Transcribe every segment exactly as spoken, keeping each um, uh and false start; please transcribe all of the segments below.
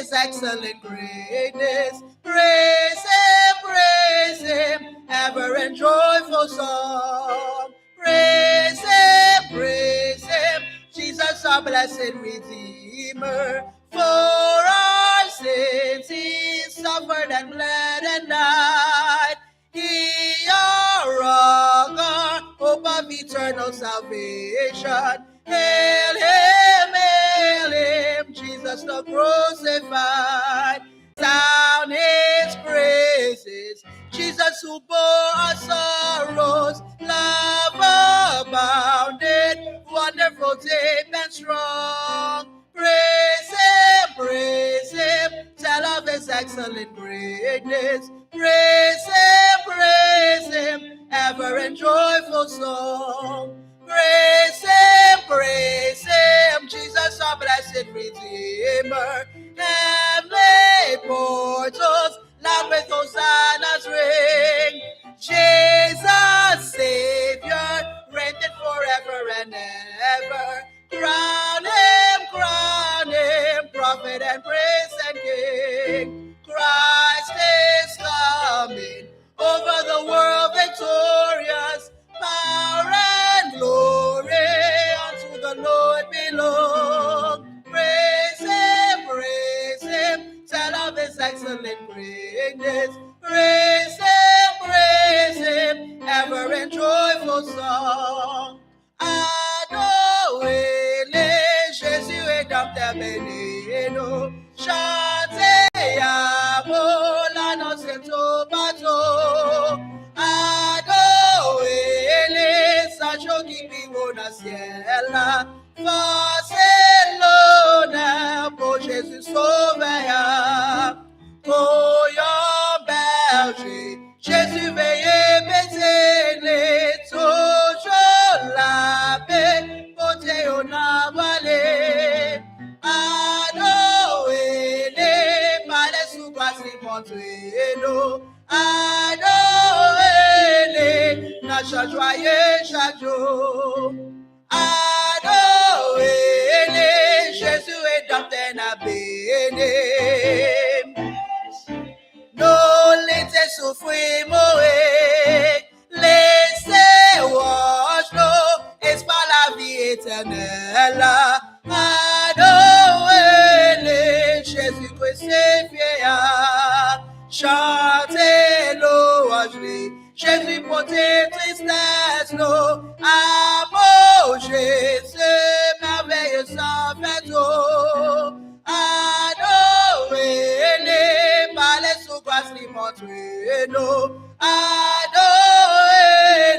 His excellent greatness. Praise him, praise him, ever in joyful song. Praise him, praise him, Jesus our blessed Redeemer. For our sins he suffered and bled and died. He our rock, our hope of eternal salvation. Hail him, hail him, Jesus the crucified. Sound his praises, Jesus who bore our sorrows. Love abounded, wonderful, deep and strong. Praise him, praise him, tell of his excellent greatness. Praise him, praise him, ever in joyful song. Praise him, praise him, Jesus our blessed Redeemer. Heavenly portals loud with hosannas ring. Jesus Savior reigneth forever and ever. Crown him, crown him, prophet and priest and king. Christ is coming over the world victorious. Power and glory unto the Lord belong. Praise him, praise him, tell of his excellent greatness. Praise him, praise him, ever in joyful song. Adore li, Jezi Redanmtè beni nou. Chante amou l, anonse l toupatou. Adore li, zanj yo ki pi wo nan syèl la. Fòs e lonè pou Jezi Sovè a. Kou yon bèje, Jezi veye pitit li, toujou la pè, pote yo nan bra li. Adore li, pale sou gras li montre nou. Adore li, nan chan jwaye chak jou. Adore li, Jezi Redanmtè n ap beni. Nou li te soufri mouri, li se wòch nou, espwa lavi etènèl la. Adore li, Jezi krisifye a, chante lwanj li. Jezi pote tristès nou, amou Jezi mèveye sa fè tou. Adore li, pale sou gras li montre nou. Adore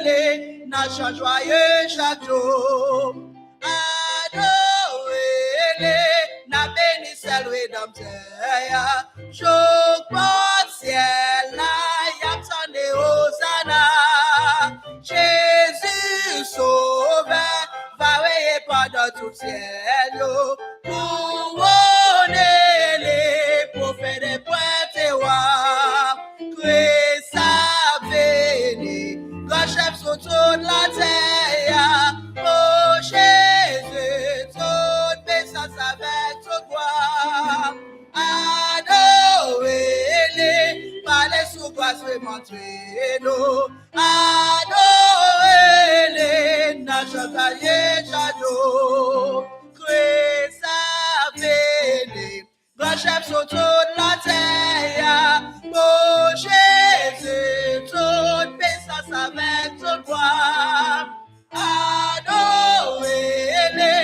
li, nan chan jwaye chak jou. Adore li, n ap beni sèl Redanmtè a. Jouk pòt syèl la, y ap tande Ozana. Jezi Sovè va reye pandan tout syèl yo. Kouwone li, pwofèt e pwèt e wa. Kris ap vini, gran chèf sou tout latè a. O Jezi, tout pisans avèk tout glwa. Adore li, pale sou gras li montre nou. Adore li, nan chan jwaye chak jou. Kris ap vini, gran chèf sou tout latè a. O Jezi, tout pisans avèk tout glwa. Adore li,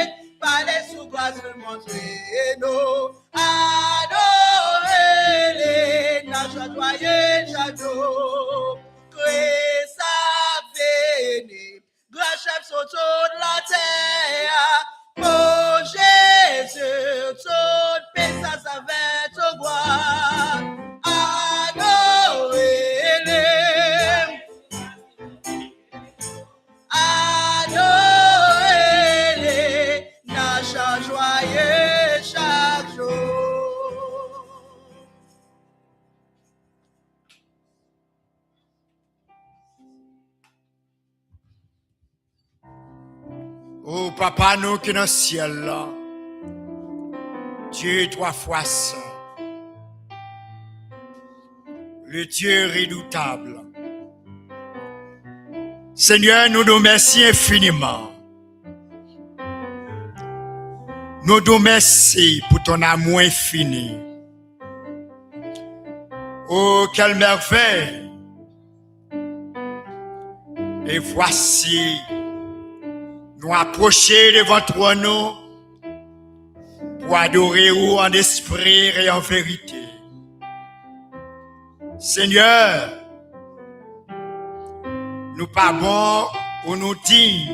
pale sou gras li montre nou. Adore li, nan chan jwaye chak jou. Kris ap vini, gran chèf sou tout latè a. O Jezi, tout pisans avèk tout glwa. Adore li. Adore li nan chan jwaye chak jou. O Papa nou ki nan syèl la, Dye twa fwa sen, Le Dieu redoutable. Senyè, nou di w mèsi enfiniman. Nou di w mèsi pour ton amour infini. Oh, quelle merveille! Et voici, nou apwoche devan twòn ou pou adore ou an espri e an verite. Senyè, nou pa bon ou nou diy,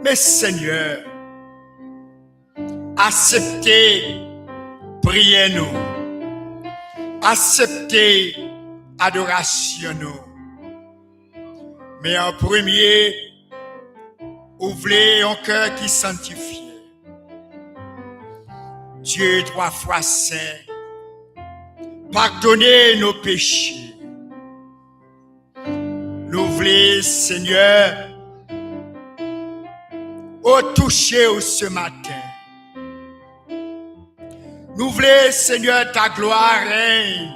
men Senyè, aksepte priyè nou, aksepte adorasyon nou. Men an premye, ou vle yon kè ki santifye. Dye twa fwa sen, padone nou peche. Nou vle, Senyè, ou touche w se maten. Nou vle, Senyè, ta glwa règne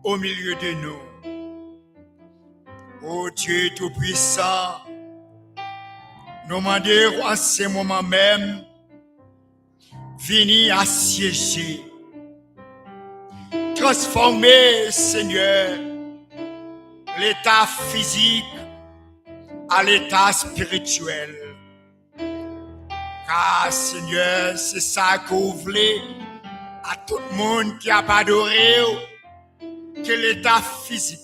au milieu de nous. O Dye Toupwisan, nou mande w an se moman menm, vini asyeje, transfòme, Senyè, leta fizik a leta espirityèl. Ka, Senyè, se sa ke w vle a tout moun ki ap adore w, ke leta fizik,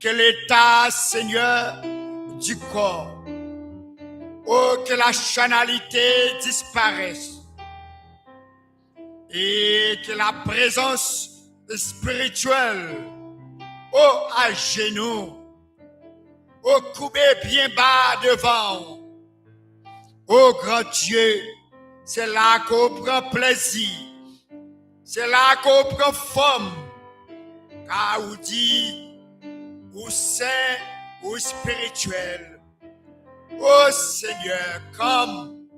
ke leta, Senyè, di kò, o ke la chanalite disparès, e ke la prezans espirityèl, o ajenou, o koube byen ba devan w. O gran Dye, se la ke w pran plezi, se la ke w pran fòm, ka ou di, ou sen, ou espirityèl. O Senyè, come,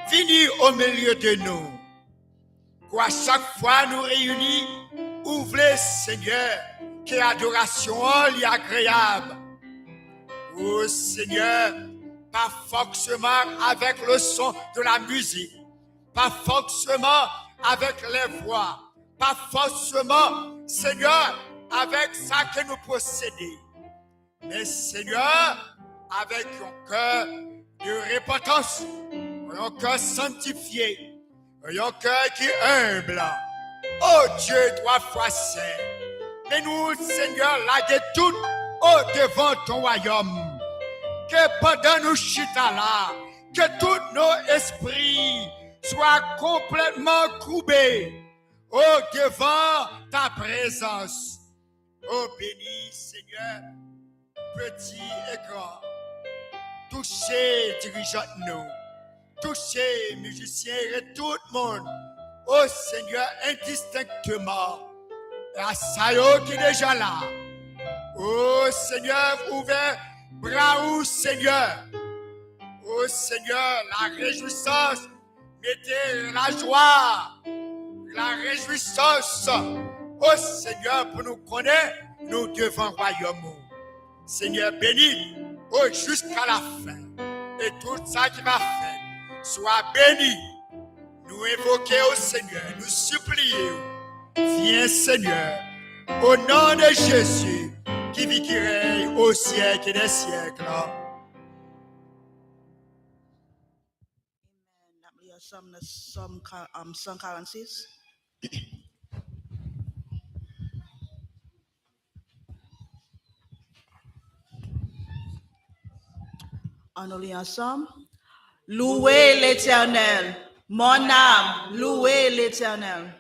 vini au milieu de nous. Kwa chak fwa nou reyini, ou vle, Senyè, ke adorasyon an li agreyab. O Senyè, pa fòseman avèk le son de la musique, pa fòseman avèk les voix, pa fòseman, Senyè, avèk sa ke nou posede. Men, Senyè, avèk yon kè de repantans, yon kè sanktifye, yon kè ki enb. O Dye twa fwa sen, men nou, Senyè, lage tout o devan ton wayòm. Ke pandan nou chita la, ke tout nos esprits soient complètement courbés au devant ta présence. O beni, Senyè, peti e gran. Touche dirijant nou. Touche mizisyen e tout moun. O Senyè, endistenkteman. E a sa yo ki deja la. O Senyè, ouvè bra ou, Senyè. O Senyè, la rejwisans mete lajwa, larejwisans, o Senyè, pou nou konnen nou devan wayòm ou. Senyè, beni, o jiska la fen. E tout sa ki va fèt, swa beni. Nou envoke w, Senyè, nou sipliye w. Vyen, Senyè, o non de Jezi, ki viv, ki rèy o syèk dè syèk. Amen. N ap li ansanm nan Sòm ka-, um, san karannsis. Ann nou li ansanm. Louez l'Éternel, mon âme, louez l'Éternel.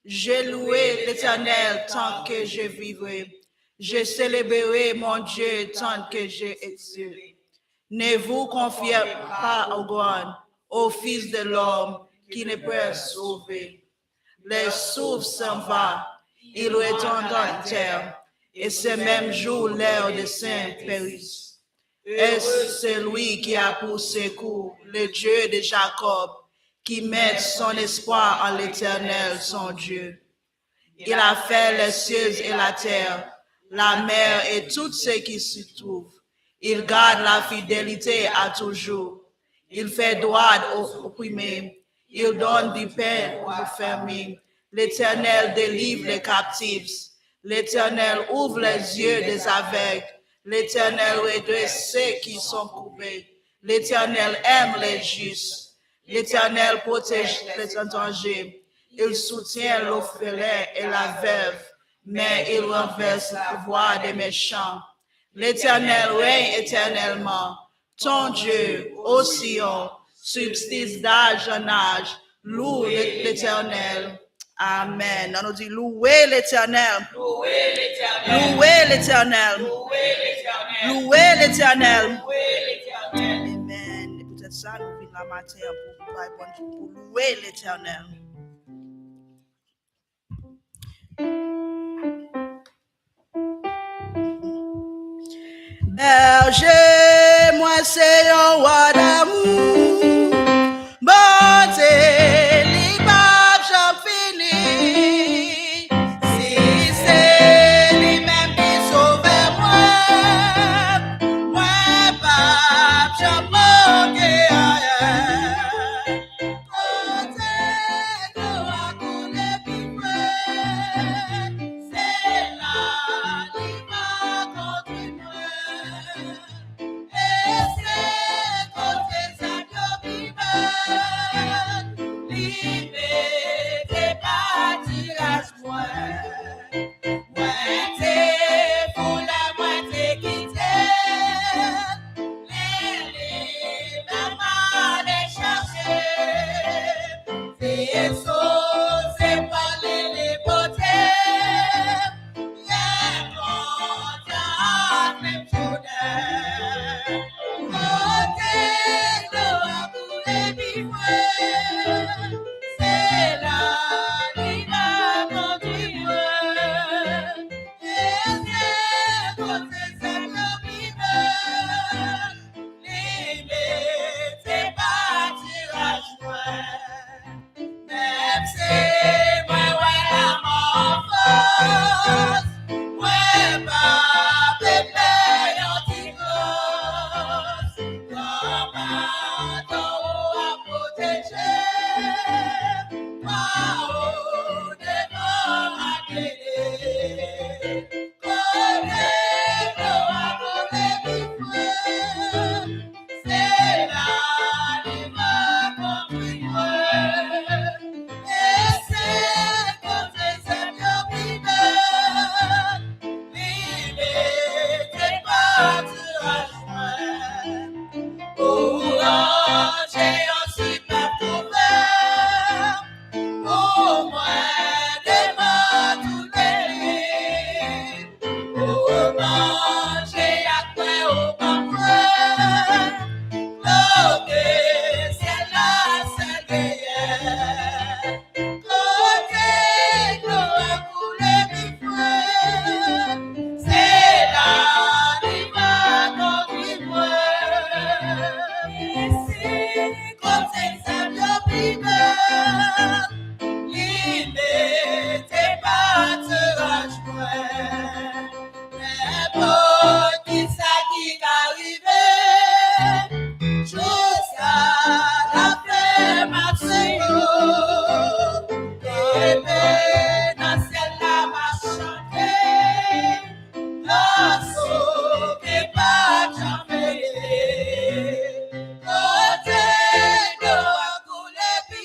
Je louerai l'Éternel tant que je vivrai. Je célébrerai mon Dieu tant que je existerai. Ne vous conformez pas au grand, au fils de l'homme qui ne peut sauver. Les souffles s'en va, il retourne en terre, et ce même jour leurs desseins périssent. Heureux celui qui a pour secours le Dieu de Jacob, qui met son espoir en l'Éternel, son Dieu. Il a fait les cieux et la terre, la mer et tout ce qui s'y trouve. Il garde la fidélité à toujours. Il fait droit aux opprimés. Il donne du pain aux affamés. L'Éternel délivre les captifs. L'Éternel ouvre les yeux des aveugles. L'Éternel redresse ceux qui sont courbés. L'Éternel aime les justes. L'Éternel protège les étrangers. Il soutient l'orphelin et la veuve, mais il renverse la voix des méchants. L'Éternel règne éternellement. Ton Dieu, ô Sion, subsiste d'âge en âge. Loue l'Éternel. Amen. Ann nou di, louwe Letènèl. Louwe Letènèl. Louwe Letènèl. Louwe Letènèl. Amen. E poutèt sa, nou vin la maten an pou bay Bondye, pou louwe Letènèl. Bèje mwen se yon wa damou. Bondye, li p ap janm fini. Si se li menm ki sove mwen, mwen p ap janm manke anyen. Kote dlo a koule pi fre, se la li va kondui mwen. E se kote zèb yo pi bèl, li mete patiraj mwen. Mwen te fou lè mwen te kite l, men li menm ale chache. Se so, se pale li pote, lè kontan ak menm jounen. Kote dlo a koule pi fre, se la li va kondui mwen. E se kote zèb yo pi bèl, li mete patiraj mwen. Menm si mwen wè lanmò anfas, mwen p ap pè yon ti kras. Kòm baton ou ap pwoteje, pa ou devan m ap plede. Kote dlo a koule pi fre, se la li va kondui mwen. E se kote zèb yo pi bèl, li mete patiraj mwen. Ou ranje yon sipèb kouvè pou mwen devan tout ènmi. Ou manje ak bwè, ou ban mwen. Kote syèl la sèl genyen. Kote dlo a koule pi fre, se la li va kondui mwen. E se kote zèb yo pi bèl, li mete patiraj mwen. Nenpòt kisa ki ka rive, jiska lafen m ap swiv ou. Kenbe nan syèl la m ap chante, nan soke pa janm veye. Kote dlo a koule pi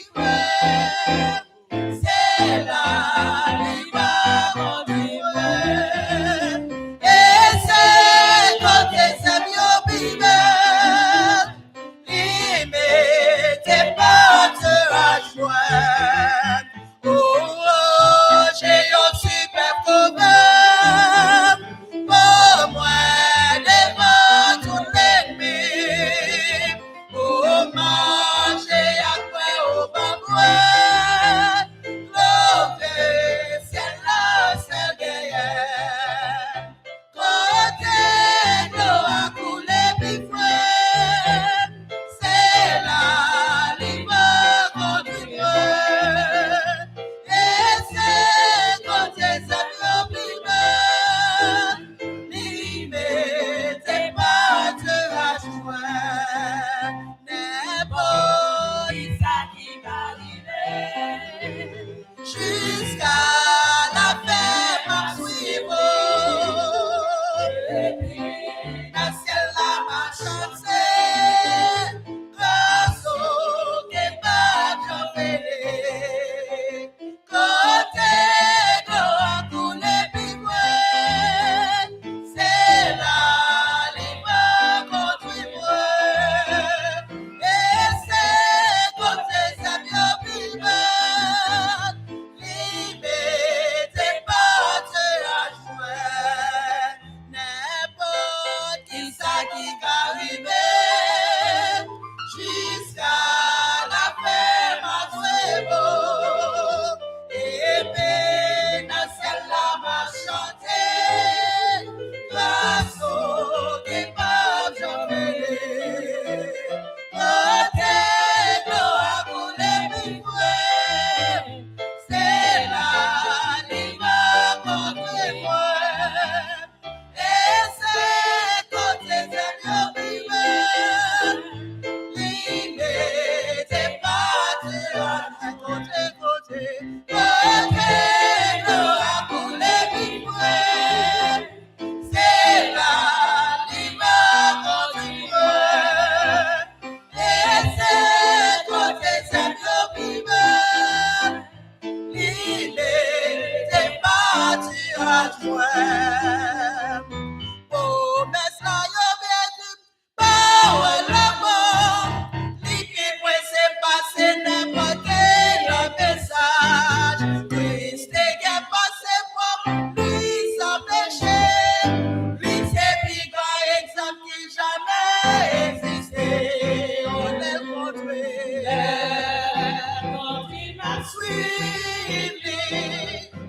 Swiv li,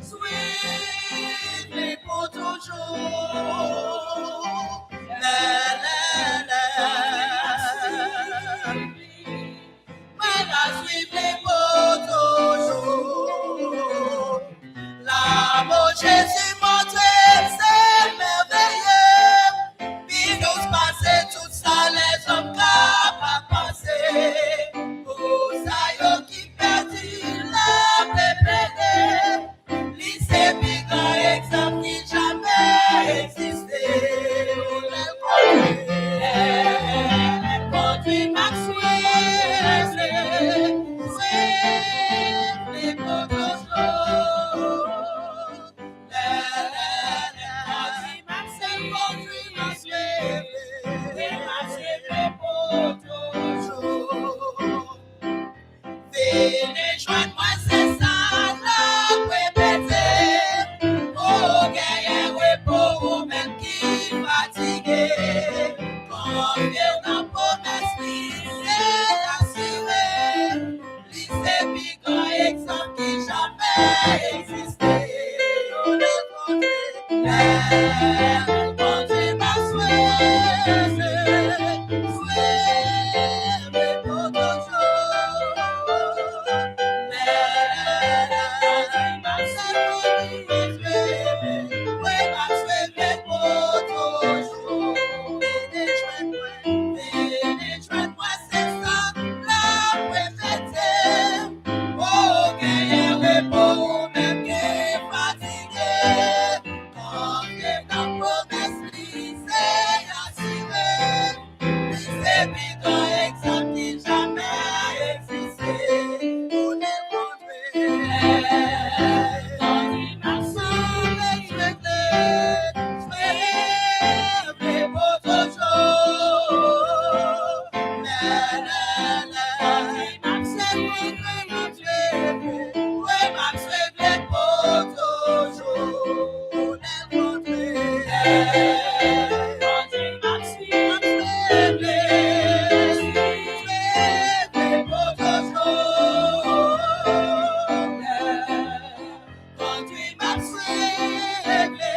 swiv li pou toujou. Lè, lè, lè. Mwen ka swiv li pou toujou. Lanmou Jezi montre m se mèveye. Pi dous pase tout sa lèzòm kapab panse. Pou sa yo ki pèdi l ap plede. Li se pi gran egzanp ki jamè egziste. Kondui m ap swiv li, swiv li pou toujou. Kondui m ap swiv, kondui m ap swiv li, kondui m ap swiv li pou toujou. Vini jwenn mwen, se sa n ap repete. Ou genyen repo, ou menm ki fatige. Konfye w nan pwomès li, se asire. Li se pi gran egzanp ki jamè egziste. Tounen kote lè kondui m ap swiv, swiv li pou toujou. Lè kondui m ap swiv, swiv li, wi, m ap swiv li pou toujou. Vini jwenn mwen, vini jwenn mwen, se sa n ap repete. Ou genyen repo, ou menm ki fatige. Konfye w nan pwomès li, se asire. Li se pi gran egzanp ki jamè egziste. Tounen kote lè kondui m ap swiv, swiv li, swiv li pou toujou. Lè, lè, lè. Kondui m ap swiv, kondui m ap swiv li, wi, m ap swiv li pou toujou. Tounen kote lè kondui m ap swiv, swiv li, swiv li pou toujou. Kondui m ap swiv li,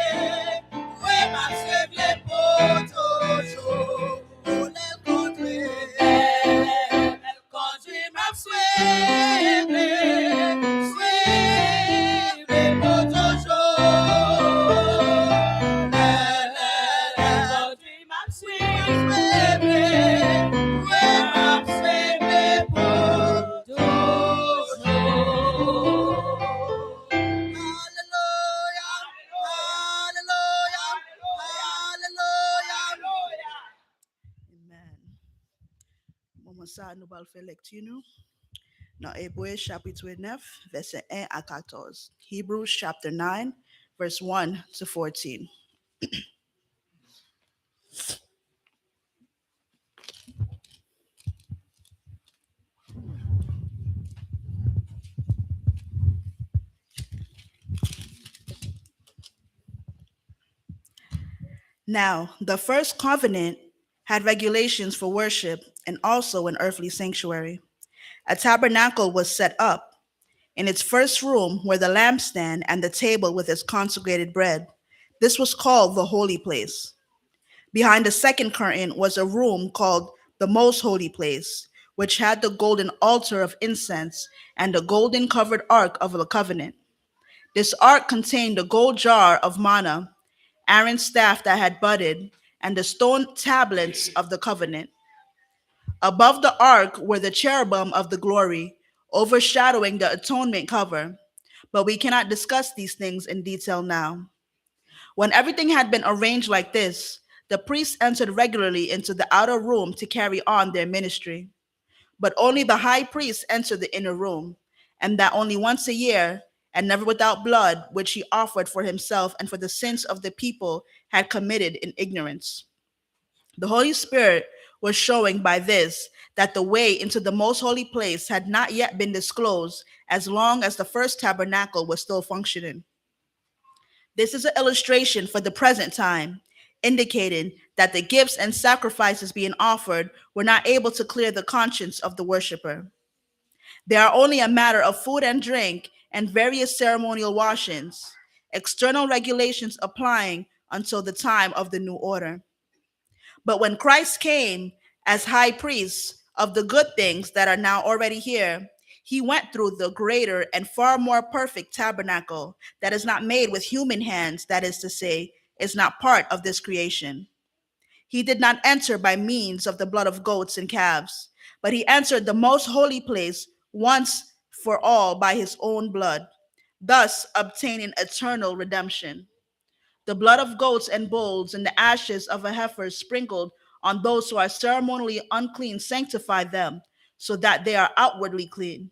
wi, m ap swiv li pou toujou. Tounen kote lè kondui m ap swiv li, swiv li pou toujou. Lè, lè, lè kondui m ap swiv, swiv li, wi, m ap swiv li pou toujou. Alelouya, alelouya, alelouya. Amen. Moman sa a, nou pral fè lekti nou nan Ebre chapit nèf, vèsè en a katòz. Hebrews chapter nine, verse one to fourteen. Now, the first covenant had regulations for worship and also an earthly sanctuary. A tabernacle was set up. In its first room were the lampstand and the table with its consecrated bread. This was called the holy place. Behind the second curtain was a room called the most holy place, which had the golden altar of incense and the golden covered ark of the covenant. This ark contained the gold jar of manna, Aaron's staff that had budded, and the stone tablets of the covenant. Above the ark were the cherubim of the glory, overshadowing the atonement cover. But we cannot discuss these things in detail now. When everything had been arranged like this, the priests entered regularly into the outer room to carry on their ministry. But only the high priest entered the inner room, and that only once a year, and never without blood, which he offered for himself and for the sins of the people had committed in ignorance. The Holy Spirit was showing by this that the way into the most holy place had not yet been disclosed as long as the first tabernacle was still functioning. This is an illustration for the present time, indicating that the gifts and sacrifices being offered were not able to clear the conscience of the worshiper. They are only a matter of food and drink and various ceremonial washings, external regulations applying until the time of the new order. But when Christ came as high priest of the good things that are now already here, he went through the greater and far more perfect tabernacle that is not made with human hands, that is to say, is not part of this creation. He did not enter by means of the blood of goats and calves, but he entered the most holy place once for all by his own blood, thus obtaining eternal redemption. The blood of goats and bulls and the ashes of a heifer sprinkled on those who are ceremonially unclean sanctify them, so that they are outwardly clean.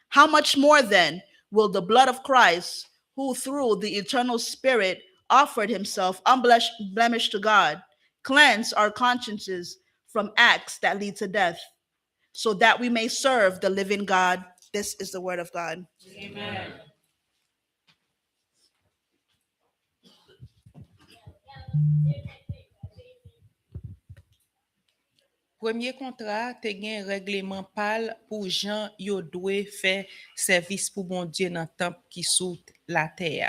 How much more then will the blood of Christ, who through the eternal Spirit offered himself unblemished to God, cleanse our consciences from acts that lead to death, so that we may serve the living God? This is the word of God. Amen. Premye kontra a te gen règleman pa l pou jan yo dwe fè sèvis pou Bondye nan tanp ki sou latè a.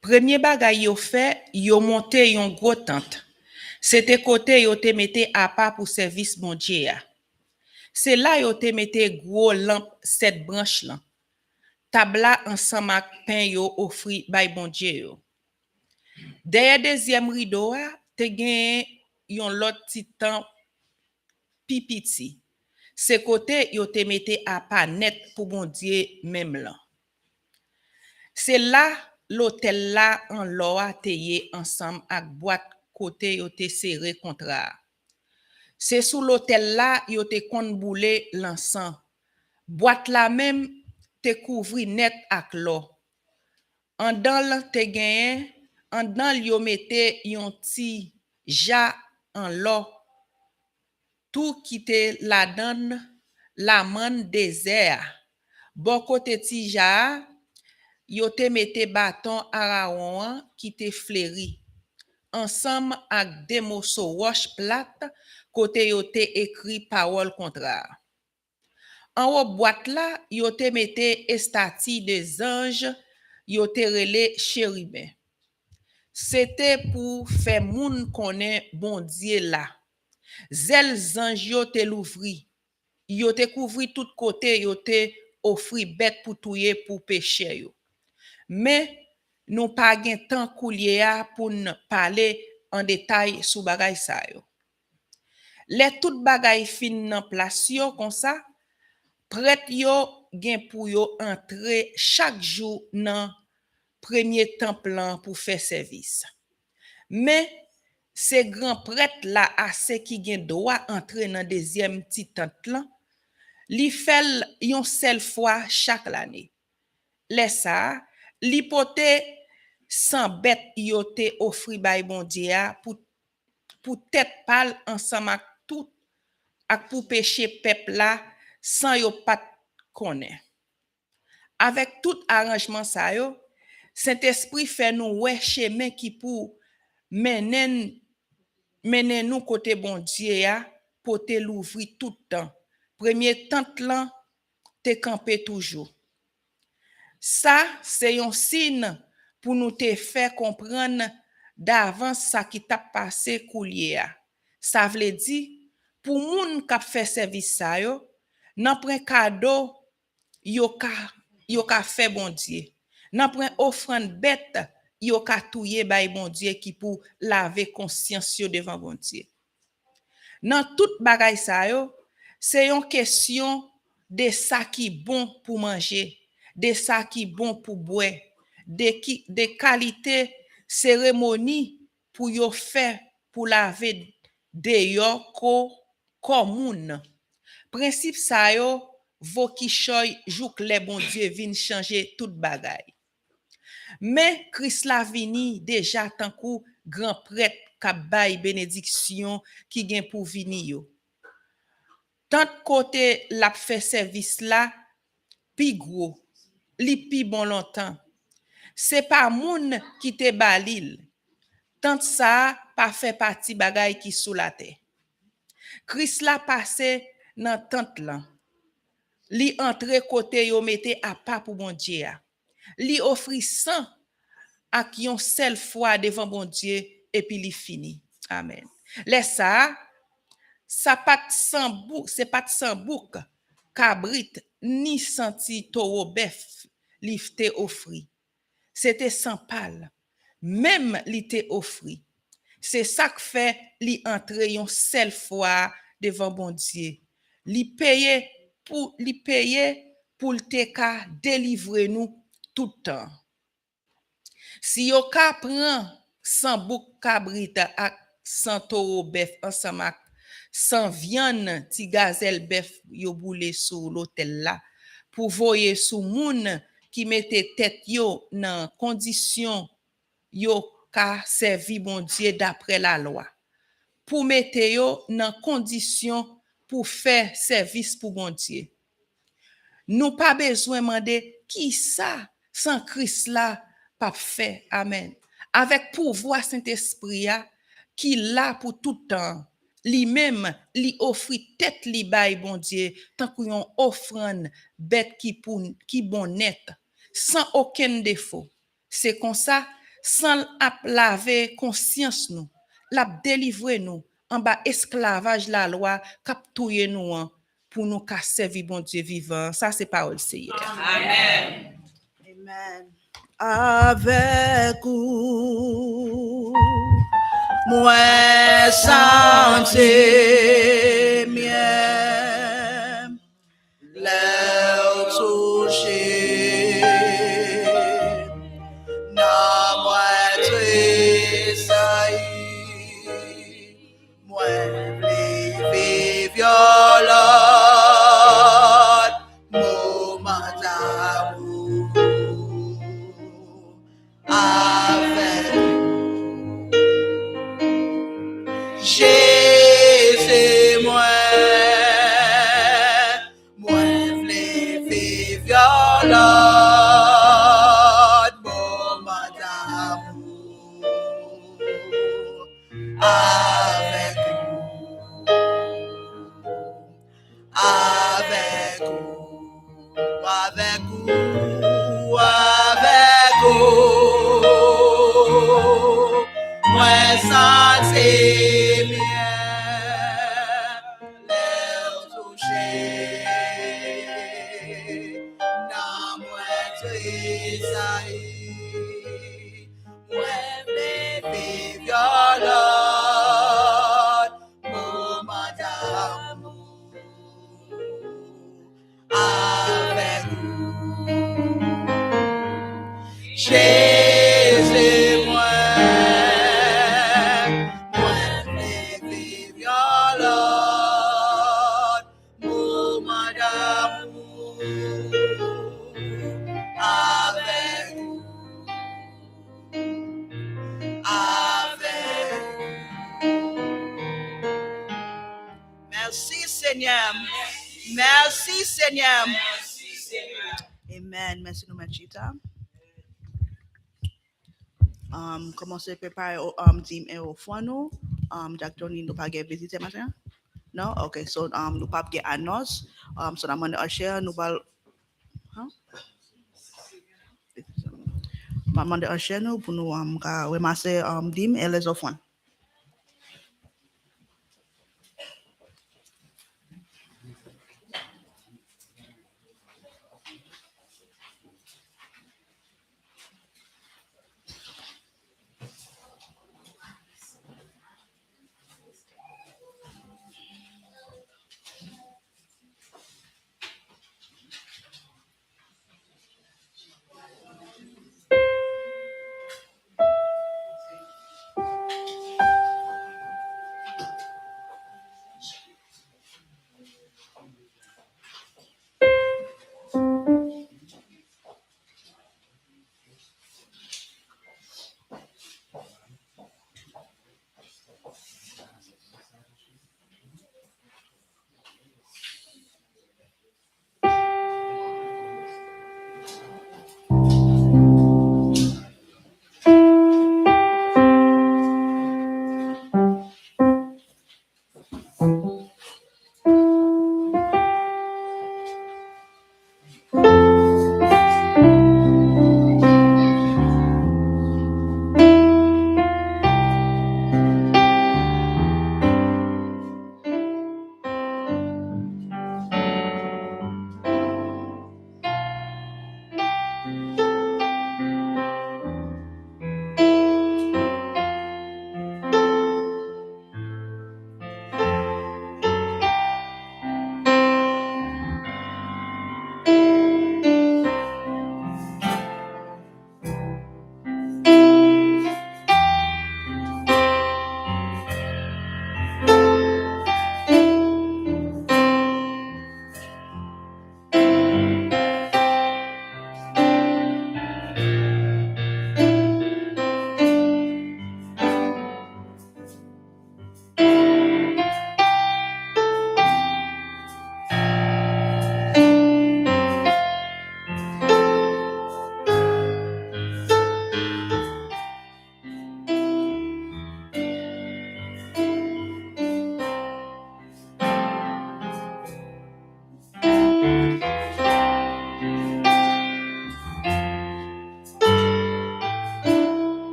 Premye bagay yo fè, yo monte yon gwo tant. Se te kote yo te mete apa pou sèvis Bondye a. Se la yo te mete gwo lanp sèt branch lan, tab la ansanm ak pen yo ofri bay Bondye yo. Dèyè dezyèm rido a, te genyen yon lòt ti tan pi piti. Se kote yo te mete apa nèt pou Bondye menm lan. Se la lotèl la an lò a te ye ansanm ak bwat kote yo te sere kontra a. Se sou lotèl la yo te konn boule lansan. Bwat la menm te kouvri nèt ak lò. Anndan l te genyen, anndan l yo mete yon ti ja an lò tou ki te ladan l lamann dezè a. Bò kote ti ja a, yo te mete baton Arawon an ki te fleri, ansanm ak de moso wòch plat kote yo te ekri pawòl kontra a. Anwo bwat la, yo te mete estati de zanj yo te rele cheriben. Se te pou fè moun konnen Bondye la. Zèl zanj yo te louvri. Yo te kouvri tout kote yo te ofri bèt pou touye pou peche yo. Men, nou pa gen tan koulye a pou n pale an detay sou bagay sa yo. Lè tout bagay fin nan plas yo konsa, prèt yo gen pou yo antre chak jou nan premye tanp lan pou fè sèvis. Men, se gran prèt la ase ki gen dwa antre nan dezyèm ti tant lan, li fè l yon sèl fwa chak lane. Lè sa a, li pote san bèt yo te ofri bay Bondye a pou pou tèt pa l ansanm ak tout ak pou peche pèp la san yo pa t konnen. Avèk tout aranjman sa yo, Sentespri fè nou wè chemen ki pou mennen mennen nou kote Bondye a pote louvri tout tan. Premye tant lan te kanpe toujou. Sa se yon siy pou nou te fè konprann davans sa ki t ap pase koulye a. Sa vle di, pou moun k ap fè sèvis sa yo, nanpwen kado yo ka, yo ka fè Bondye, nanpwen ofrann bèt yo ka touye bay Bondye ki pou lave konsyans yo devan Bondye. Nan tout bagay sa yo, se yon kesyon de sa ki bon pou manje, de sa ki bon pou bwè, de ki, de kalite seremoni pou yo fè pou lave deyò ko, kò moun. Prensip sa yo vo kichòy jouk lè Bondye vin chanje tout bagay. Men Kris la vini deja tankou gran prèt k ap bay benediksyon ki gen pou vini yo. Tant kote l ap fè sèvis la pi gwo, li pi bon lontan. Se pa moun ki te ba li l. Tant sa a pa fè pati bagay ki sou latè. Kris la pase nan tant lan. Li antre kote yo mete apa pou Bondye a. Li ofri san ak yon sèl fwa devan Bondye, epi li fini. Amèn. Lè sa a, sa pa t san bouk, se pa t san bouk kabrit, ni san ti towo bèf li te ofri. Se te san pa l menm li te ofri. Se sa k fè li antre yon sèl fwa devan Bondye. Li peye pou, li peye pou l te ka delivre nou tout tan. Si yo ka pran san bouk kabrit ak san towo bèf ansanm ak san vyann ti gazèl bèf yo boule sou lotèl la, pou voye sou moun ki mete tèt yo nan kondisyon yo ka sèvi Bondye daprè lalwa, pou mete yo nan kondisyon pou fè sèvis pou Bondye. Nou pa bezwen mande kisa san Kris la p ap fè. Amèn. Avèk pouvwa Sentespri a ki la pou tout tan, li menm, li ofri tèt li bay Bondye tankou yon ofrann bèt ki pou, ki bon nèt, san okenn defo. Se konsa, san l ap lave konsyans nou, l ap delivre nou anba esklavaj lalwa k ap touye nou an, pou nou ka sèvi Bondye vivan an. Sa se pawòl Seyè a. Amèn. Amèn. Avèk ou, mwen santi mwen. Lè w touche nan mwen tresayi, mwen vle viv yon lòt moman damou avèk ou. Jezi mwen, mwen vle viv yon lòt moman damou avèk ou. Avèk ou, avèk ou, avèk ou, mwen santi byen lè w touche nan mwen tresayi. Mwen vle viv yon lòt moman damou avèk ou. Jezi mwen, mwen vle viv yon lòt moman damou avèk ou. Avèk ou. Mèsi, Senyè. Mèsi, Senyè. Amèn. Mèsi, nou mèt chita. Um, kòmanse prepare, um, dim e ofrann nou. Um, Jack Tony, nou pa gen vizitè maten an? Non? Ok, so, um, nou p ap gen anons. Um, so, n a mande usher, nou pral, huh? M ap mande usher nou pou nou, um, ka ranmase, um, dim e lèzofrann.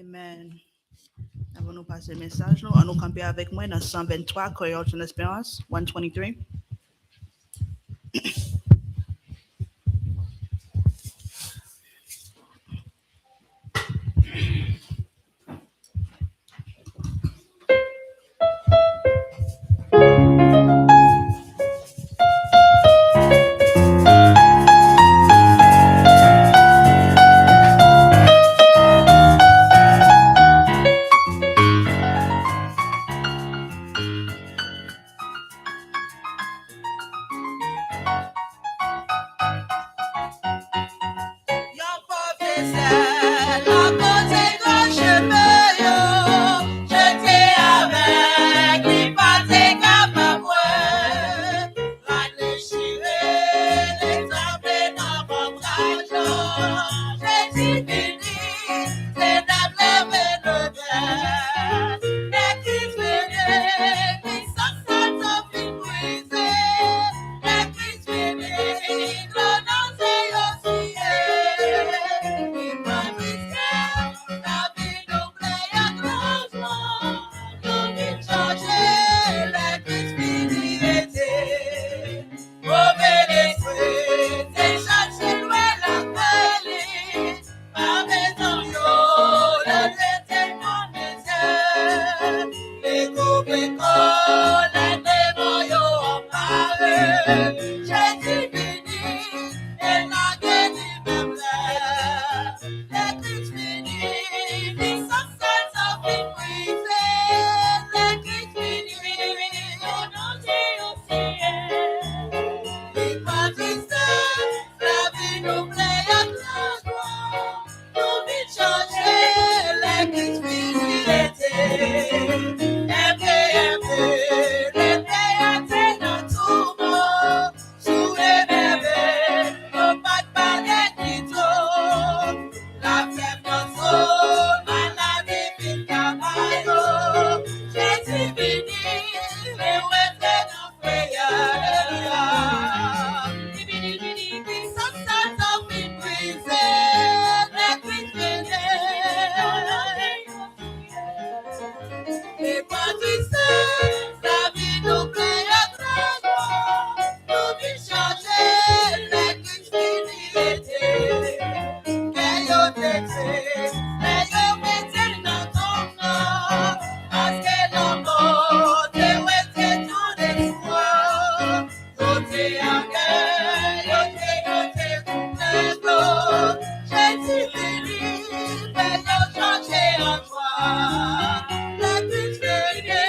Amen. Avan nou pase mesaj nou, ann nou kanpe avèk mwen nan san venntwa, Koyòl Sen Esperans, one twenty-three. Yon pwofesè, akote gran chemen yo, je te avèg, li pa te kapab wè. Rad dechire, li tonbe nan bonbraj yo. Jezi vini, se dat leve nègrès. Lè Kris vini, pisans sa t ap fin brize. Lè Kris vini, gwo nan se yo siye. Li pran tristès, lavi nou ple ak lajwa. Nou vin chanje, lè Kris vini rete. Move lespri, se chache lwen lakay li. Pa bezwen yo, lè te nan mizè. Li koupe kò, lè demon yo anpare. Jezi vini, e lage li menm lè. Lè Kris vini, pisans sa t ap fin brize. Lè Kris vini, gwo nan se yo siye. Li pa tristès, lavi nou ple ak lajwa. Nou vin chanje, lè Kris vini rete. Enpe, enpe, lepè a te nan touman. Sou enève, yo pa t pale pito. Lafèb nan zòn, maladi vin kaba yo. Jezi vini, li rete nan frayè. Li vini, vini, vini, sa, sa, sa vin brize. Lè Kris vini. Li pa tristès, lavi nou ple ak lajwa. Nou vin chanje, lè Kris vini rete. Kè yo te tris, lè yo mete l nan tonm nan. Paske lanmò te wete tout espwa. Yo te an gè, yo te, yo te koupe yo. Jezi vini, fè yo chanje an jwa. Lè Kris vini,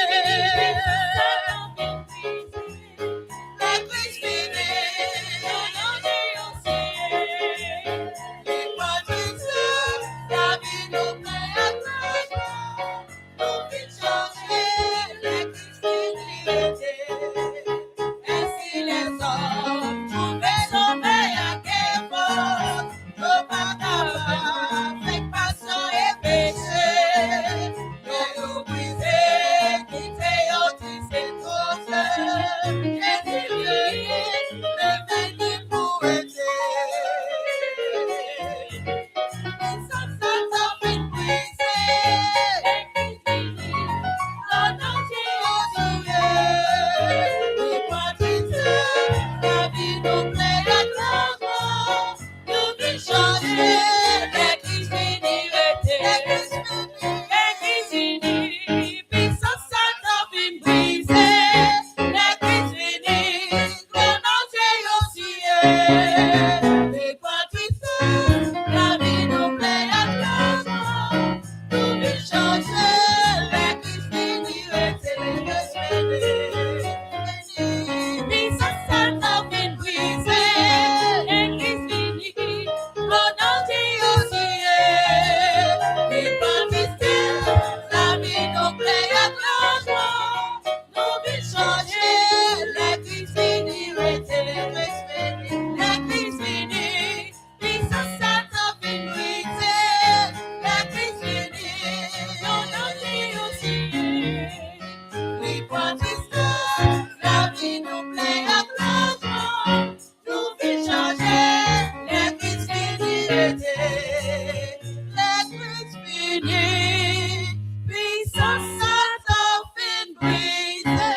Sa t ap fin brize,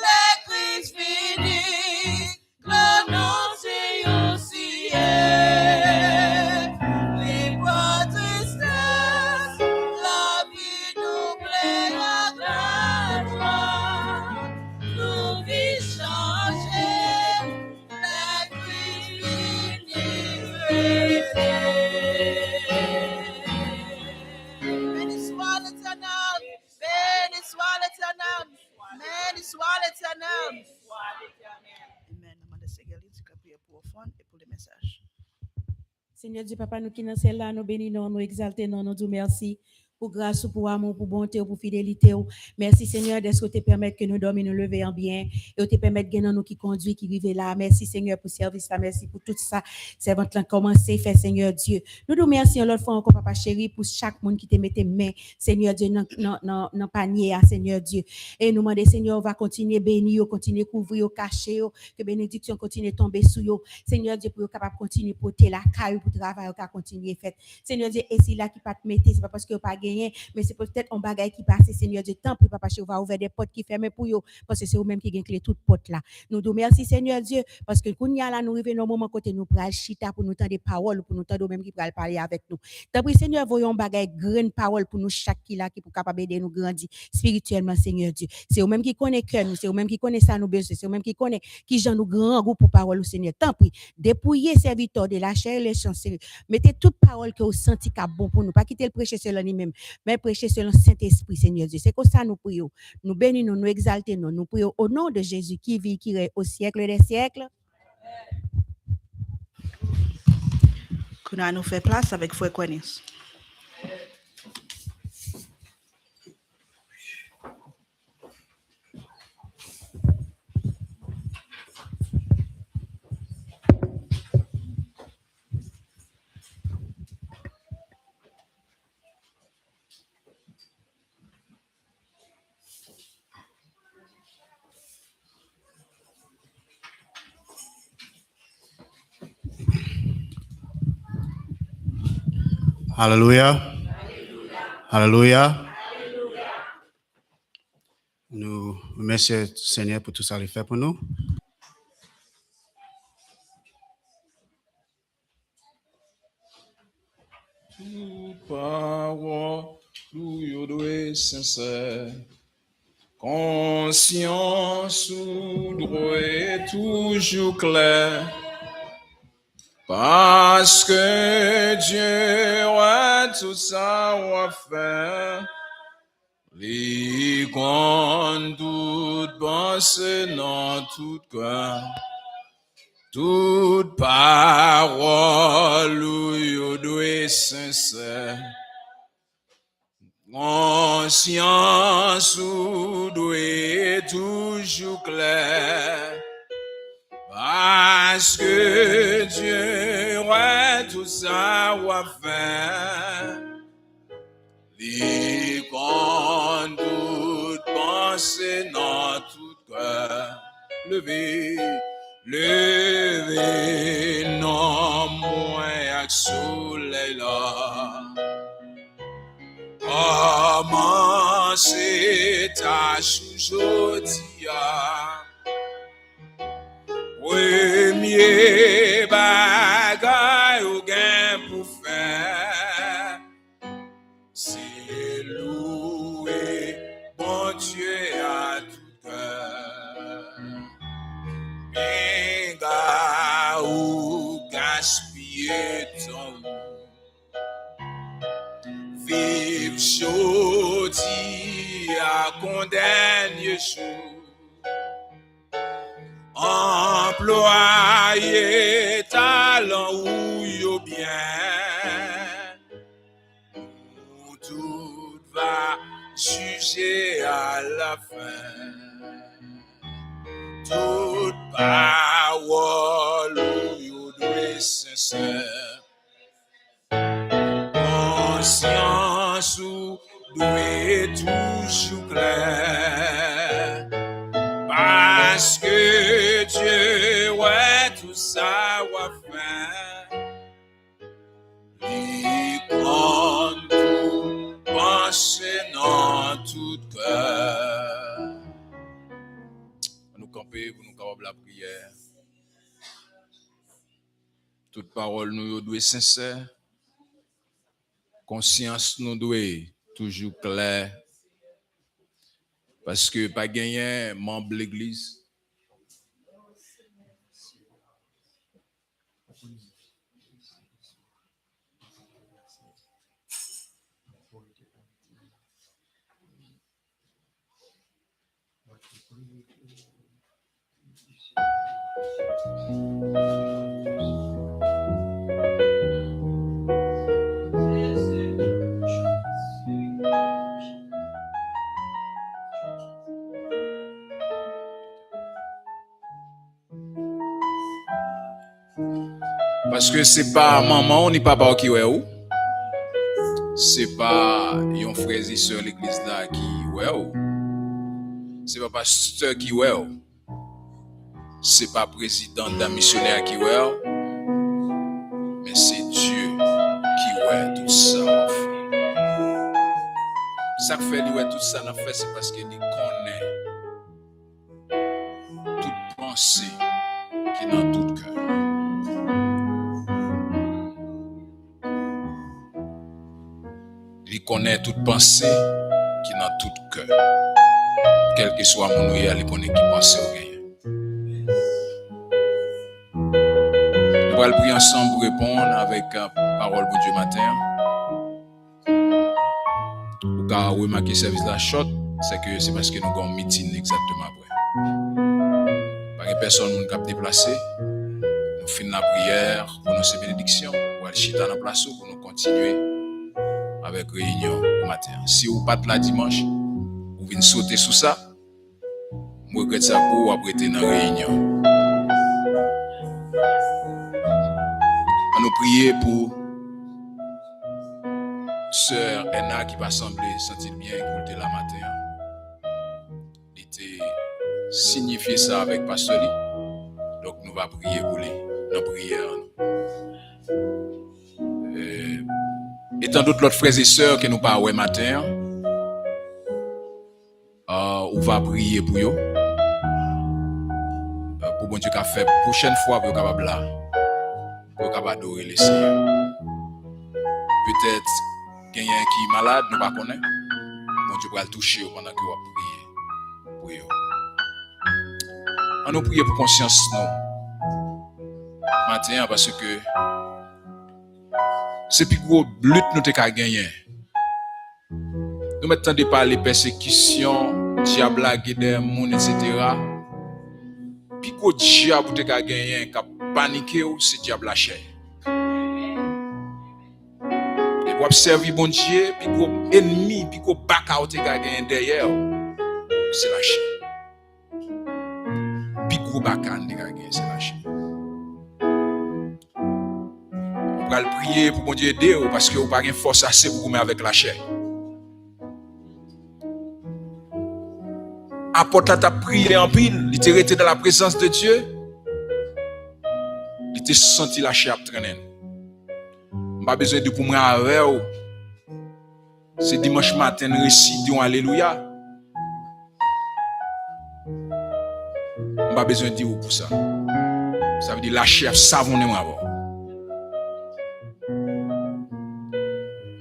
lè Kris vini, glo nou se yon siyè. Li pran tristès, lavi nou klè ak lajwa. Nou vi chanje, lè Kris vini rete. Beni swa Letènèl. Beni swa Letènèl. Beni swa Letènèl. Amen. Nou mande Seyè li di ke priyè pou ofrann e pou le mesaj. Senyè Dye, Papa nou ki nan syèl la, nou beni non, nou egzalte non, nou di w mèsi pou gras ou, pou amou, pou bonte w, pou fidelite w. Mèsi, Senyè, dèske w te pèmèt ke nou dòmi, nou leve an byen, e w te pèmèt gen nan nou ki kondui, ki rive la. Mèsi, Senyè, pou sèvis la. Mèsi pou tout sa sèvant lan kòmanse fè, Senyè Dye. Nou di w mèsi yon lòt fwa ankò, Papa cheri, pou chak moun ki te mete men, Senyè Dye, nan, nan, nan, nan panye a, Senyè Dye. E nou mande, Senyè, w va kontinye beni yo, kontinye kouvri yo, kache yo, ke benediksyon kontinye tonbe sou yo. Senyè Dye, pou yo kapab kontinye pote lakay ou, pou travay ou ka kontinye fèt. Senyè Dye, e sila ki pa t mete, se pa paske yo pa genyen, men se petèt yon bagay ki pase, Senyè Dye, tanpri, Papa cheri, ou va ouvè de pòt ki fèmen pou yo, paske se ou menm ki gen kle tout pòt la. Nou di w mèsi, Senyè Dye, paske kounye a la, nou rive nan yon moman kote nou pral chita pou nou tande pawòl ou, pou nou tande ou menm ki pral pale avèk nou. Tanpri, Senyè, voye yon bagay grenn pawòl pou nou chak ki la, ki pou kapab ede nou grandi espirityèlman, Senyè Dye. Se ou menm ki konnen kè nou, se ou menm ki konnen sa nou bezwen, se ou menm ki konnen kijan nou grangou pou pawòl ou, Senyè. Tanpri, depouye sèvitè w de lachè e lechan, Senyè. Mete tout pawòl ke w santi k ap bon pou nou. Pa kite l preche selon li menm, men preche selon Sentespri, Senyè Dye. Se konsa nou priye w. Nou beni non, nou egzalte non, nou priye w o non de Jezi ki viv, ki rèy o syèk dè syèk. Kounye a nou fè plas avèk frè Kwenis. Alelouya. Alelouya. Nou remèsye Senyè pou tout sa li fè pou nou. Tout pawòl ou yo dwe sensè. Konsyans ou dwe toujou klè. Paske Dye wè tout sa w ap fè. Li konn tout panse nan tout kè. Tout pawòl ou yo dwe sensè. Konsyans ou dwe toujou klè. Paske Dye wè tout sa w ap fè. Li konn tout panse nan tout kè. Leve, leve non mwen ak solèy la. Kòmanse tach ou jodi a. Premye bagay ou gen pou fè. Se louwe Bondye a tout kè. Pinga ou gaspiye tan ou. Viv jodi a kon dènye jou. Anplwaye talan ou yo byen. Nou tout va jije alafen. Tout pawòl ou yo dwe sensè. Konsyans ou dwe toujou klè. Paske Dye wè tout sa w ap fè. Li konn tout panse nan Tout kè. Ann nou kanpe pou nou kapab lapriyè. Tout pawòl nou yo dwe sensè. Konsyans nou dwe toujou klè. Paske pa genyen manm legliz. Paske se pa manman w ni papa w ki wè w. Se pa yon frè e sè legliz la ki wè w. Se pa pastè ki wè w. Se pa prezidan dam misyonè a ki wè w. Men se Dye ki wè tout sa w ap fè. Sa k fè li wè tout sa n ap fè, se paske li konnen tout panse ki nan tout kè. Li konnen tout panse ki nan tout kè. Kèlkeswa moun ou ye a, li konnen ki panse ou genyen. Nou pral priye ansanm pou reponn avèk, euh, pawòl Bondye maten an. Ou ka remake sèvis la chòt, sèke se paske nou gen yon mitin egzakteman apre. Pa gen pèsòn moun k ap deplase. Nou fin lapriyè, pwononse benediksyon, ou al chita nan plas ou pou nou kontinye avèk reyinyon pou maten an. Si ou pa t la dimanch, ou vin sote sou sa, m regrèt sa pou ou, w ap rete nan reyinyon. Ann nou priye pou sè Enna ki pa sanble santi l byen pou l te la maten an. Li te siyifye sa avèk pastè li. Donk, nou va priye pou li nan priyè an. Euh, e tandout lòt frè e sè ke nou pa wè maten an, euh, ou va priye pou yo. Euh, pou Bondye ka fè pwochèn fwa pou yo kapab la. Pou yo kapab adore Lesenyè. Petèt, genyen ki malad, nou pa konnen. Bondye pral touche yo pandan ke w ap priye pou yo. Ann nou priye pou konsyans nou maten an, paske se pi gwo lit nou te ka genyen. Nou mèt tande pale pèsekisyon, dyab la gen dèyè moun, etsetera. Pi gwo dyab ou te ka genyen k ap panike w, se dyab lachè. Depi w ap sèvi Bondye, pi gwo ènmi, pi gwo baka ou te ka genyen dèyè w, se lachè. Pi gwo baka n te ka genyen, se lachè. Ou pral priye pou Bondye ede w, paske ou pa gen fòs ase pou goumen avèk lachè. Apot la t ap priye anpil, li te rete dans la présence de Dieu. Li te santi lachè ap trennen l. M pa bezwen di pou mwen avè w. Se dimanch maten n resi di yon alelouya. M pa bezwen di w pou sa. Sa vle di lachè ap savonnen mwen avè w.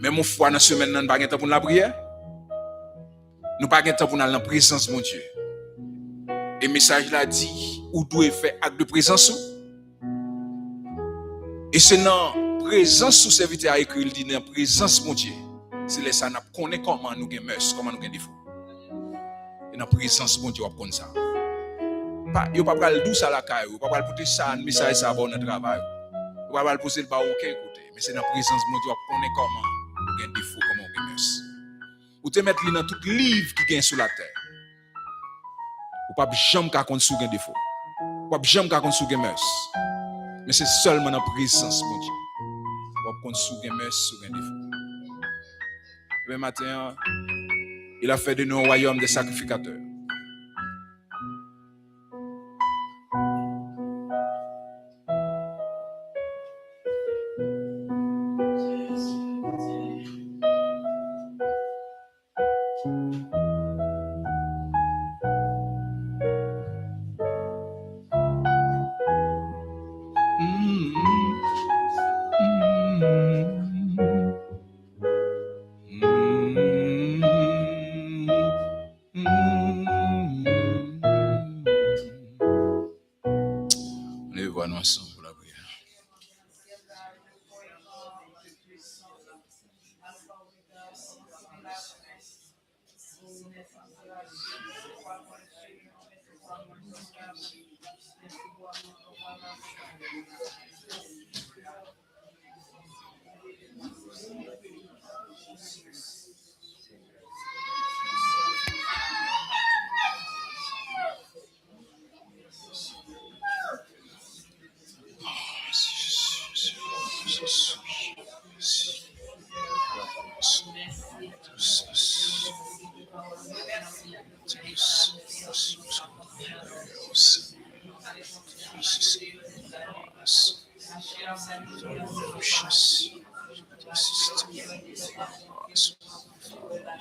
Menm yon fwa nan semèn nan, n pa gen tan pou n lapriyè. Nou pa gen tan pou n al nan prezans Bondye. E mesaj la di, ou dwe fè ak de prezans ou. E se nan prezans ou sèvitè a ekri, li di nan prezans Bondye. Se lè sa n ap konnen kòman nou gen mès, kòman nou gen defo. E nan prezans Bondye w ap konn sa. Pa, yo pa pral di w sa lakay ou, yo pa pral pote sa, mesaj sa ba w nan travay ou. Yo pa pral poze l ba w okenn kote. Men se nan prezans Bondye w ap konnen kòman ou gen defo, kòman ou gen mès. Ou te mèt li nan tout liv ki gen sou latè. Ou p ap janm ka konn si w gen defo. Ou p ap janm ka konn si w gen mès. Men se sèlman nan prezans Bondye w ap konn si w gen mès, si w gen defo. Demen maten an, il a fait de nous un royaume de sacrificateurs. Leve vwa nou ansanm pou lapriyè.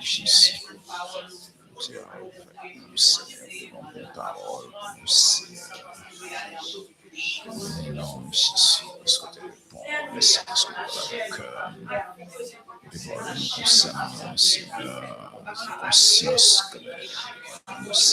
Jezi. Jezi. Senyè, pou bon pawòl pou nou, Senyè. Non, Jezi, paske w te reponn. Mèsi paske w pale avèk kè nou. Epi pawòl nou konsènan, Senyè, konsyans klè. Senyè, konsyans klè.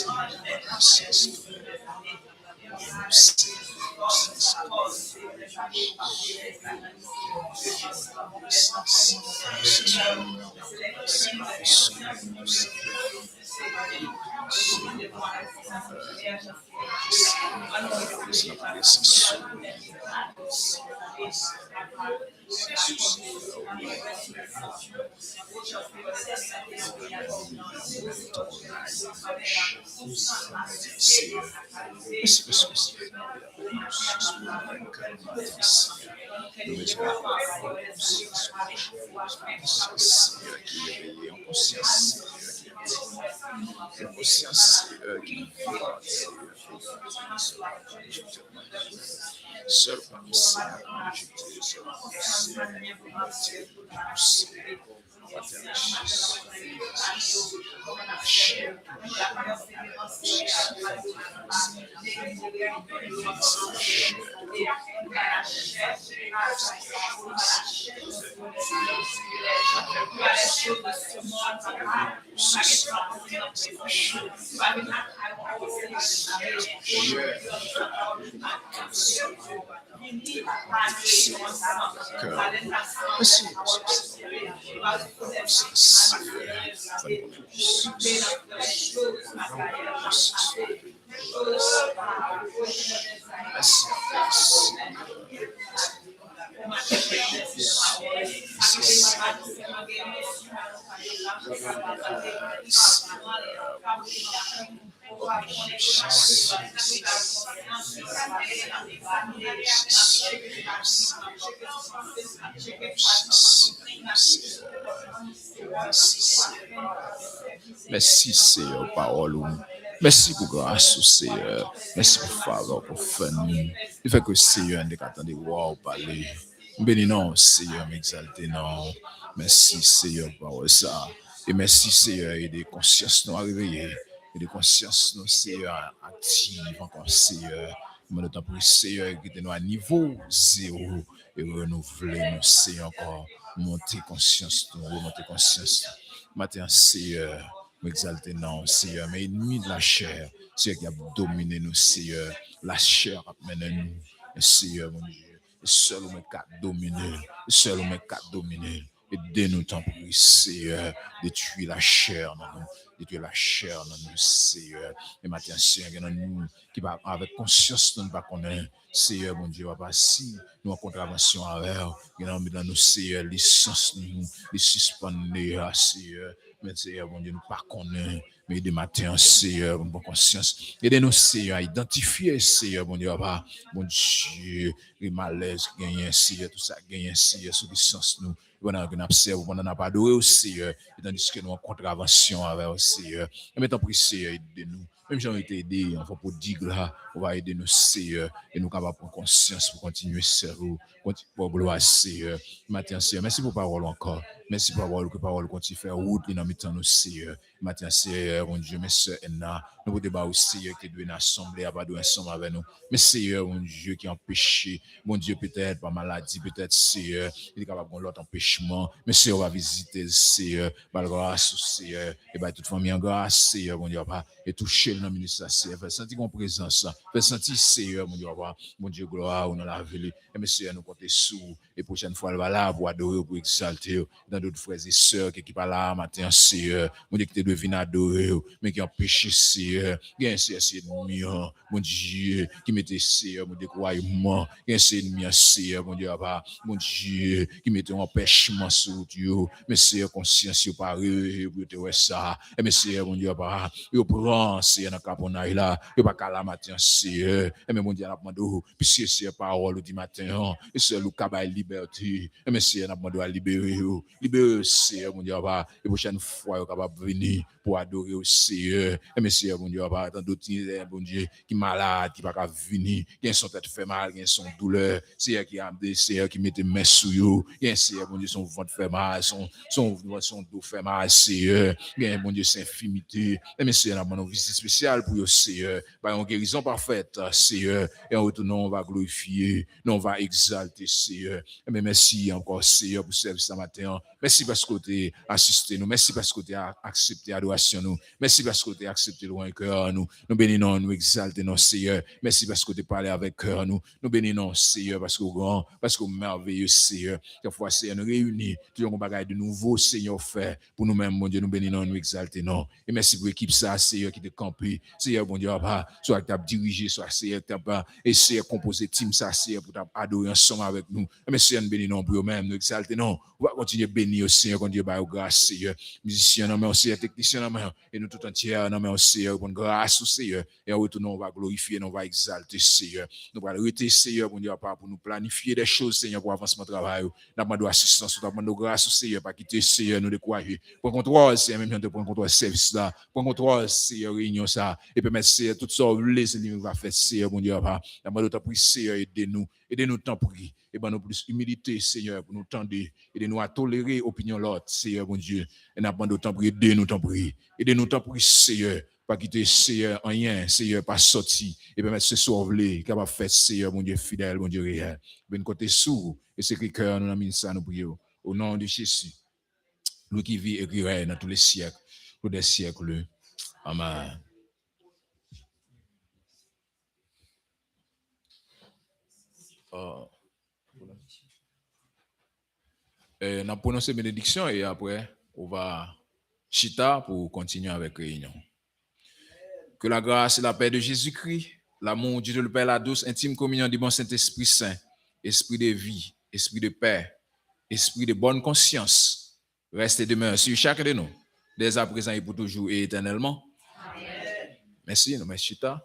Yon konsyans, Senyè, ki vivan, Senyè. Sèl pa m, Senyè, ki rejte, sèl pa m, Senyè, ki rejte, Senyè. Mèsi, Seyè, pou pawòl ou. Mèsi pou gras ou, Seyè. Mèsi pou favè ou, pou fè nou. Li fè ke, Seyè, n te ka tande vwa ou pale. M beni non w, Seyè, m egzalte non w. Mèsi, Seyè, pou pawòl sa a. E mèsi, Seyè, ede konsyans nou a reveye. Ede konsyans nou, Seyè, a aktif ankò, Seyè. Mwen tanpri, Seyè, kite nou a nivo zewo e renouvle nou, Seyè, ankò. Monte konsyans nou, remonte konsyans nou. Maten an, Seyè, m egzalte non w, Seyè, men ènmi lachè, Seyè, ki ap domine nou, Seyè, lachè k ap mennen nou, Seyè, Bondye. E sèl ou menm k ap domine l. E sèl ou menm k ap domine l. Ede nou, tanpri, Seyè. Detwi lachè nan nou. Detwi lachè nan nou, Seyè. E maten an, Seyè, gen nan nou ki pa avèk konsyans nou, nou pa konnen, Seyè, Bondye, papa, si nou an kontravansyon avè w, gen nan mitan nou, Seyè, lisans nou, li sispann, Seyè. Men, Seyè, Bondye, nou pa konnen. Men ede maten an, Seyè, pou n pran konsyans. Ede nou, Seyè, a idantifye, Seyè, Bondye, papa, Bondye, malèz ki genyen, Seyè, tout sa ki genyen, Seyè, sou lisans nou. E pandan ke n ap sèvi w, pandan n ap adore w, Seyè, e tandiske nou an kontravansyon avè w, Seyè. Enben, tanpri, Seyè, ede nou. Menm jan w te ede anfan pwodig la, ou va ede nou, Seyè, e nou kapab pran konsyans pou kontinye sèvi w, kontinye ba w glwa, Seyè. Maten an, Seyè, mèsi pou pawòl ou ankò. Mèsi pawòl, ke pawòl kontinye fè wout li nan mitan nou, Seyè. Maten an, Seyè, Bondye, men sè Enna, nou pote ba ou, Seyè, ki te dwe nan asanble a, pa dwe ansanm avè nou. Men Seyè, Bondye, ki anpeche, Bondye, petèt pa maladi, petèt, Seyè, li te kapab gen lòt anpechman. Men Seyè, ou va vizite l, Seyè, ba l gras ou, Seyè, e bay tout fanmi an gras, Seyè, Bondye, papa, e touche l nan minit sa, Seyè, fè l santi gen yon prezans, fè l santi, Seyè, Bondye, papa, Bondye, glwa ou nan lavi li. E men Seyè, nou konte sou ou. E pwochèn fwa l va la pou adore w, pou egzalte w. Nan dòt frè e sè ki, ki pa la a maten an, Seyè, Bondye, ki te dwe vin adore w, men ki anpeche, Seyè. Gen, Seyè, se ènmi an, Bondye, ki mete, Seyè, Bondye, dekourajman. Gen, se ènmi an, Seyè, Bondye, papa, Bondye, ki mete yon anpèchman sou wout yo. Men, Seyè, konsyans yo pare pou yo te wè sa. E men, Seyè, Bondye, papa, yo pran, Seyè, nan kaponnay la. Yo pa ka la maten an, Seyè. E men, Bondye, n ap mande w, piske, Seyè, pawòl ou di maten an, e sèl ou ka bay libète. E men, Seyè, n ap mande w a libere yo. Libere yo, Seyè, Bondye, papa. E pwochèn fwa yo kapab vini pou adore w, Seyè. E men, Seyè, Bondye, papa, tann dòt, Bondye, ki malad, ki pa ka vini. Gen se yon tèt fè mal, gen se yon doulè. Seyè, ki ap de, Seyè, ki mete men sou yo. Gen, Seyè, Bondye, se yon vant fè mal, se yon, se yon, se yon do fè mal, Seyè. Gen, Bondye, se enfimite. E men, Seyè, n ap mande yon vizit espesyal pou yo, Seyè. Bay yon gerizon pafèt, Seyè. E an retou, non w va glorifye, non w va egzalte, Seyè. E men, mèsi ankò, Seyè, pou sèvis sa maten an. Mèsi paske w te asiste nou. Mèsi paske w te a-, aksepte adorasyon nou. Mèsi paske w te aksepte lwanj kè nou. Nou beni non, nou egzalte non, Seyè. Mèsi paske w te pale avèk kè nou. Nou beni non, Seyè, paske w gran, paske w mèveye, Seyè. Kèk fwa, Seyè, nou reyini, tout yon bagay de nouvo, Seyè, w fè pou nou menm, Bondye, nou beni non, nou egzalte non. E mèsi pou ekip sa, Seyè, ki te kanpe, Seyè, Bondye, papa, swa ki t ap dirije, swa, Seyè, ki t ap, e, Seyè, konpoze tim sa, Seyè, pou t ap adore ansanm avèk nou. E men, Seyè, nou beni non pou yo menm, nou egzalte non. Ou va kontinye beni yo, Seyè, kontinye ba yo gras, Seyè. Mizisyen nan men w, Seyè, teknisyen nan men w, e nou tout antye nan men w, Seyè, reponn gras ou, Seyè. E an retou, non w va glorifye, non w va egzalte, Seyè. Nou pral rete, Seyè, Bondye, papa, pou nou planifye de choz, Seyè, pou avansman travay ou. N ap mande w asistans ou, n ap mande w gras ou, Seyè, pa kite, Seyè, nou dekouraje. Pran kontwòl, Seyè, menm jan w te pran kontwòl sèvis la. Pran kontwòl, Seyè, reyinyon sa. E pèmèt, Seyè, tout sa w vle, se li menm va fèt, Seyè, Bondye, papa. N ap mande w, tanpri, Seyè, ede nou. Ede nou, tanpri. E ban nou plis imilite, Seyè, pou nou tande. Ede nou a tolere opinyon lòt, Seyè, Bondye. E n ap mande w, tanpri, ede nou, tanpri. Ede nou, tanpri, Seyè. Pa kite, Seyè, anyen, Seyè, pa sòti. E pèmèt se sa w vle, kapab fèt, Seyè, Bondye fidèl, Bondye reyèl. Vin konte sou ou. E se kri kè nou nan minit sa, nou priye w. O non de Jezi. Lui qui vit et qui règne dans tous les siècles, tous les siècles. Amen. Ah. E, n ap pwononse benediksyon e apre, ou va chita pou kontinye avèk reyinyon. Que la grâce et la paix de Jésus-Christ, l'amour de Dieu le Père, la douce, intime communion du bon Saint-Esprit Saint, esprit de vie, esprit de paix, esprit de bonne conscience, reste et demeure sur chacun de nous, dès à présent et pour toujours et éternellement. Amen. Mèsi, nou mèt chita.